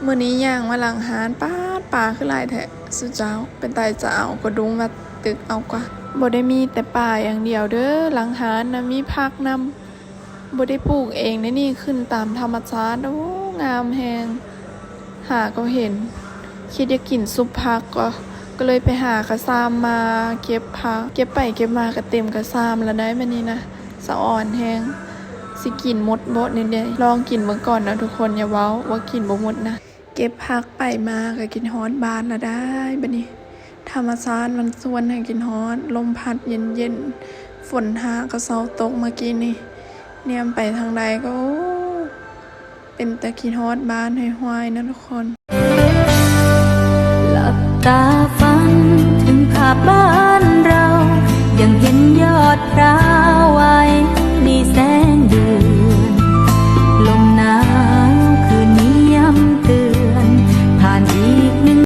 ມື້ນີ້ຍ່າງມາຫຼັງຮ້ານ ປາດ ປາຄືຫຼາຍແທ້ຊຸເຈົ້າ. ເປັນຕາຈະເອົາກະດຸງມາຕຶກເອົາກວ່າ. ບໍ່ໄດ້ມີແຕ່ປາຢ່າງດຽວເດີ້ ຫຼັງຮ້ານນະມີຜັກນຳ. ບໍ່ໄດ້ປູກເອງເດ້ນີ້ ຂຶ້ນຕາມທຳມະຊາດ. ໂອ້ ງາມແຮງ. ຫາກໍເຫັນ ຄິດຢາກກິນຊຸບຜັກກໍ ກໍເລີຍໄປຫາກະຊາມມາເກັບຜັກ. ເກັບໄປເກັບມາກະເຕັມກະຊາມລະໄດ໋ ບາດນີ້ນະ. ສະອອນແຮງ. ຊິກິນໝົດບໍ່ນີ້ເດ? ລອງກິນເບິ່ງກ່ອນເນາະທຸກຄົນ. ຢ່າເວົ້າວ່າກິນບໍ່ໝົດນະ. ເກັບຜັກໄປມາກະຄິດຮອດບ້ານລະໄດ໋ ບາດນີ້. ທຳມະຊາດມັນຊວນໃຫ້ຄິດຮອດ ລົມພັດເຢັນໆ. ຝົນຫາກໍເຊົາຕົກເມື່ອກີ້ນີ້. ແນມໄປທາງໃດກໍ ໂອ້ ເປັນຕາຄິດຮອดບ້ານຫ້ວຍໆ ນະທຸກຄົນ. หลับตาฝันถึงภาพบ้านเรา ยังเห็นยอดพร้าวไหว